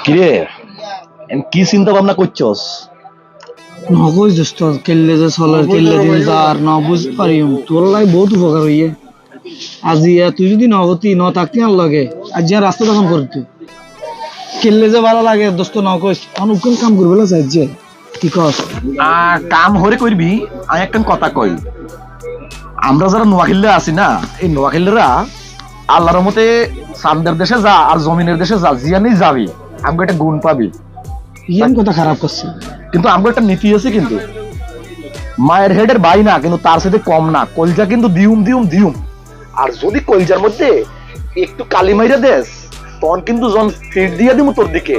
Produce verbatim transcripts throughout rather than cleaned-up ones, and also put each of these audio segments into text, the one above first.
কিরে, এন কি চিন্তা ভাবনা করছস? নকইস দোস্ত, কেল্লে যে চলের, কেল্লে দিন যার, না বুঝ পারিম। তোর লাই বহুত উপকার অইয়ে। আজি ইয়া তুই যদি নগতি ন থাকতি আর লগে, আজ যে রাস্তা দখল করতি। কেল্লে যে ভালা লাগে দোস্ত, নকইস। অনুকূল কাম করবে না চাই যে। কি কস? আহ, কাম হরে করবি, আমি একখান কথা কই। আমরা যারা নোয়াখালীরা আছি না, এই নোয়াখালীরা আল্লাহর মতে চান্দের দেশে যা আর জমিনের দেশে যা, জিয়ানি যাবি, আমাকে একটা গুণ পাবি। ইয়ান কথা খারাপ করছে। কিন্তু আমার একটা নীতি আছে কিন্তু, মায়ের হেডের ভাই না, কিন্তু তার সাথে কম না, কলজা কিন্তু দিউম দিউম দিউম। আর যদি কলজার মধ্যে একটু কালি মাইরা দেস, তখন কিন্তু জন ফিট দিয়া দিমু তোর দিকে,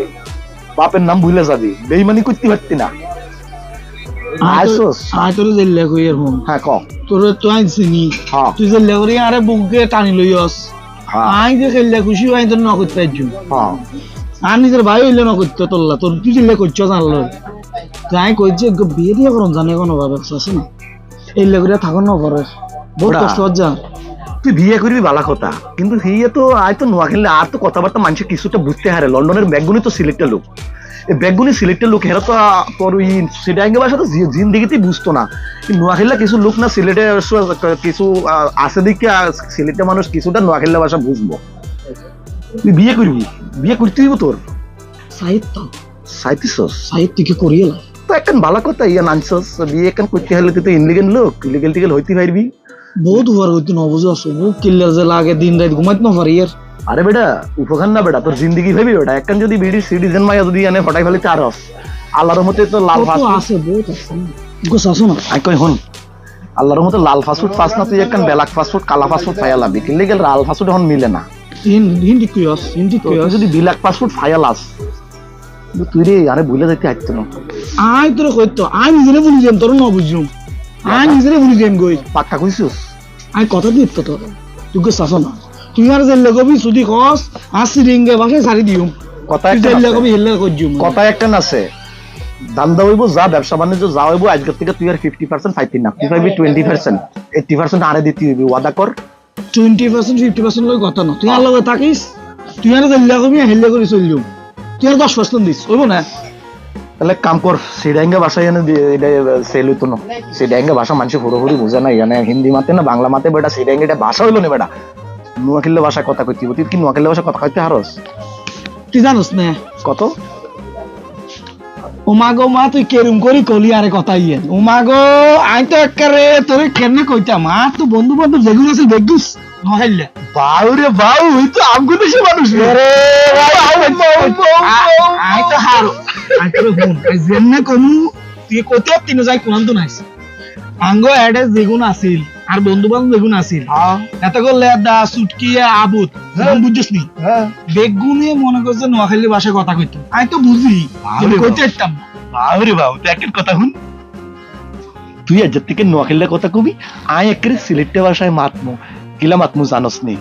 বাপের নাম ভুলে যাবি, বেইমানি করতে পারতি না। আয় তো, আইসোস? আয় তোরে জেল্লা কই আর হুন। হ্যাঁ, ক। তোরে তো আইন চিনি। হ্যাঁ। তুই জেল্লা করি আরে বুকে টানি লইয়স। হ্যাঁ। আই যে খেললে খুশি, আই তোর নকইতে পারছু। হ্যাঁ। আর নিজের ভাই হইলে নকইতে তোল্লা, তোর তুই জেল্লা করছস জানলো। তাই কইছে, বিয়ে দিয়ে করুন জানে কোনো ভাবে আছে না? এই লেগুরে থাকো না ঘরে। বহুত ওরা। কষ্ট হচ্ছে। তুই বিয়ে করবি ভালা কথা, কিন্তু হিয়ে তো আয় তো নোয়াখালী আর তো কথাবার্তা মানুষে কিছুটা বুঝতে হারে। লন্ডনের বেগুনি তো সিলেটের লোক, এই বেগুনি সিলেটের লোক হেরা তো, আহ, তোর ওই সিটাঙ্গে ভাষা তো জি-, জিন্দিগিতেই বুঝতো না। কিন্তু নোয়াখালীর কিছু লোক না সিলেটে স-, কিছু, আহ, আছে দেখে, আহ, সিলেটের মানুষ কিছুটা নোয়াখালী ভাষা বুঝবো। তুই বিয়ে করবি, বিয়ে করতে হইব তোর। সাহিত্য। সাহিত্য। সাহিত্য কি করিয়ে লা? তো একখান ভালা কথা, ইয়ান আনছস, বিয়ে একখান করতে হলে তুই তো ইনলিগেল লোক, ইলিগেল টিগেল হইতে পারবি। বহুত উপকার করতে না বুঝে আসো, বুক কিল্লার যে লাগে, দিন রাত ঘুমাইতে না পারি আর। আরে বেটা, উপকার না বেটা, তোর জিন্দিগি ভাবি বেটা, একখান যদি ব্রিটিশ সিটিজেন মাইয়া যদি এনে ফটাই ফেলে চার হস, আল্লাহর মতে তো লাল কত পাসপোর্ট আছে, বহুত আছে। গোছ আসো না। আই কই হুন, আল্লাহর মতে লাল পাসপোর্ট পাস না, তুই একখান ব্ল্যাক পাসপোর্ট, কালা পাসপোর্ট পাইয়া লাভি, কিন্তু লাল পাসপোর্ট এখন মিলে না। হিন-, হিন্দি কই আস, হিন্দি তো কই তুই আস। যদি ব্ল্যাক পাসপোর্ট পাইয়া লাস, কিন্তু তুই রে, আরে ভুলে যাইতে হাঁটতো না। আই তোরে কইতো, আই নিজেরে ভুলি যাম, তোরে না বুঝুম। আই নিজেরে ভুলি যাম গই। পাক্কা কইছস? আই কথা দিত তো তোর। তুই কই চাস না? তুই আর যে লেগবি সুদি কস, আর সিরিঙ্গে বাসে সারি দিউম। কথা তুই একটা যে আছে। লেগবি হেলে কই দিউম। কথা একটা না আছে। ধান্দা হইব যা, ব্যবসা বাণিজ্য যা হইব, আজকের থেকে তুই আর ফিফটি পার্সেন্ট পাইতি না। তুই পাইবি টোয়েন্টি পার্সেন্ট, এইট্টি পার্সেন্ট আরে দিতে হইবি, ওয়াদা কর। টোয়েন্টি পার্সেন্ট, ফিফটি পার্সেন্ট লই কথা না। তুই আর লগে থাকিস, তুই আর যে লেগবি হেলে করে চল দিউম। তুই আর দশ পার্সেন্ট দিস, হইব না? তাহলে কাম কর, সিডাইঙ্গা ভাষা এনে দিয়ে, এটা সেল হইতো না। সিডাইঙ্গা ভাষা মানুষে পুরোপুরি বুঝে না, এখানে হিন্দি মাতে না, বাংলা মাতে, বেটা সিডাইঙ্গা এটা ভাষা হইলো না বেটা। নোয়াখালী ভাষায় কথা কইতে হইব। তুই কি নোয়াখালী ভাষায় কথা কইতে হারস? তুই জানোস না? কত? ও মা গো মা, তুই কেরুম করি কলি আরে কথা ইয়ে। ও মা গো, আই তো একবারে তোরে কেনে কইতাম, আর তো বন্ধু বান্ধব যেগুলো আছে দেখুস, নোয়াখালী। বাউ রে বাউ, ওই তো আমগো দেশে মানুষ রে। আরে ভাই, বাউ, বাউ, বাউ, আ-, বাউ, আই তো বাউ। হার, আই তো হুন, আই যেমনে কমু, তুই কইতে তিন যাই কোন তো নাইস। আঙ্গো এডে যেগুন আছিল, আর বন্ধু বান্ধব যেগুন আছিল। হ্যাঁ। এত করলে দা, সুটকি, আবুদ, হ্যাঁ। নাম বুঝছিস নি? হ্যাঁ। বেগুনে মনে করছে নোয়াখালী ভাষায় কথা কইতো। আমি তো বুঝি, বাবা কিন্তু রে কইতে বাবা। পারতাম না। বাবা রে বাবা, তুই একটা কথা হুন। তুই আজ থেকে নোয়াখালীর কথা কবি, আমি একেবারে সিলেটি ভাষায় মাতমু। কিলা মাতমু জানোস নি?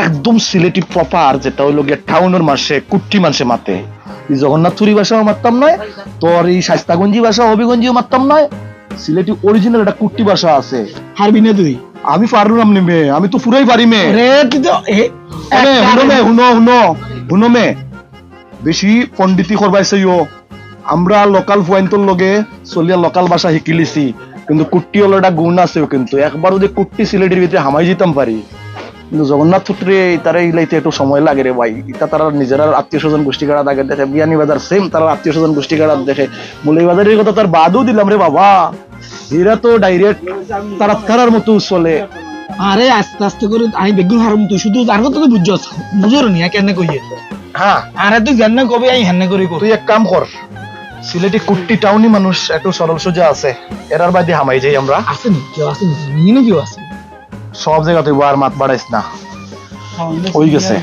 একদম সিলেটি প্রপার, যেটা হইলো গিয়া টাউনের মাসে, কুট্টি মাসে মাতে। এই জগন্নাথপুরি ভাষাও মাততাম নায়, তোর এই শাস্তাগঞ্জি ভাষা, হবিগঞ্জিও মাততাম নায়। সিলেটি অরিজিনাল একটা কুট্টি ভাষা আছে। হারবি না তুই? আমি পারলাম নি মে, আমি তো পুরাই পারি মে। রে, তুই তো, এ, আরে, একটা হুনো মে, হুনো, হুনো, হুনো মে। বেশি পণ্ডিতি করবাই চাইও। আমরা লোকাল ফুয়াইন্তর লগে চলিয়া লোকাল ভাষা শিকিলিছি, কিন্তু কুট্টি হলো একটা গুণ আছেও, কিন্তু একবার যদি কুট্টি সিলেটির ভিতরে হামাই যেতাম পারি, কিন্তু জগন্নাথ পুত্রে তারা ইলাইতে একটু সময় লাগে রে ভাই। ইতা তারা নিজেরা আত্মীয় স্বজন গোষ্ঠী গাড়া আগে দেখে, বিয়ানীবাজার সেম তারা আত্মীয় স্বজন গোষ্ঠী গাড়া দেখে, মৌলভীবাজারের কথা তার বাদও দিলাম রে বাবা। এরা তো ডাইরেক্ট তারা তারার মতো চলে। আরে আস্তে আস্তে করে আমি বেগুন হারুম, তুই শুধু আর কথা তো বুঝছস, বুঝর নি, কেন কইয়ে? হ্যাঁ। আরে তুই যেন কবি আমি হেন করি কর। তুই এক কাম কর, সিলেটি কুট্টি টাউনি মানুষ একটু সরল সোজা আছে, এরার বাদে হামাই যাই আমরা। আছে নি? কেউ আছে নি? নি না কেউ আছে? সব জায়গা তুই আর মাত বাড়াইস না। হ্যাঁ, ওই গেছে।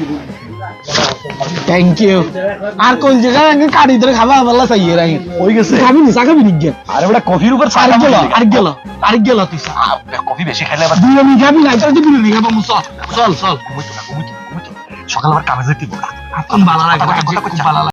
Thank you। আর কোন জায়গায় আমি কাটি ধরে খাবা ভালো চাইয়ে রাখি। ওই গেছে। খাবি নি, চা খাবি নি গিয়া? আরে বেটা, কফির উপর চা আর খাবো গেল, না। আর গেল, আর গেল তুই চা। আ, কফি বেশি খাইলে আবার বিরিয়ানি খাবি না, আচ্ছা, তুই বিরিয়ানি খাবো, চল, চল, চল। ঘুমাইতো না, ঘুমাইতো না, ঘুমাইতো না। সকালে আবার কামে যাইতে হবে। আর কোন বালা লাগে, কথা, কথা, খুব কথা। বালা লাগে।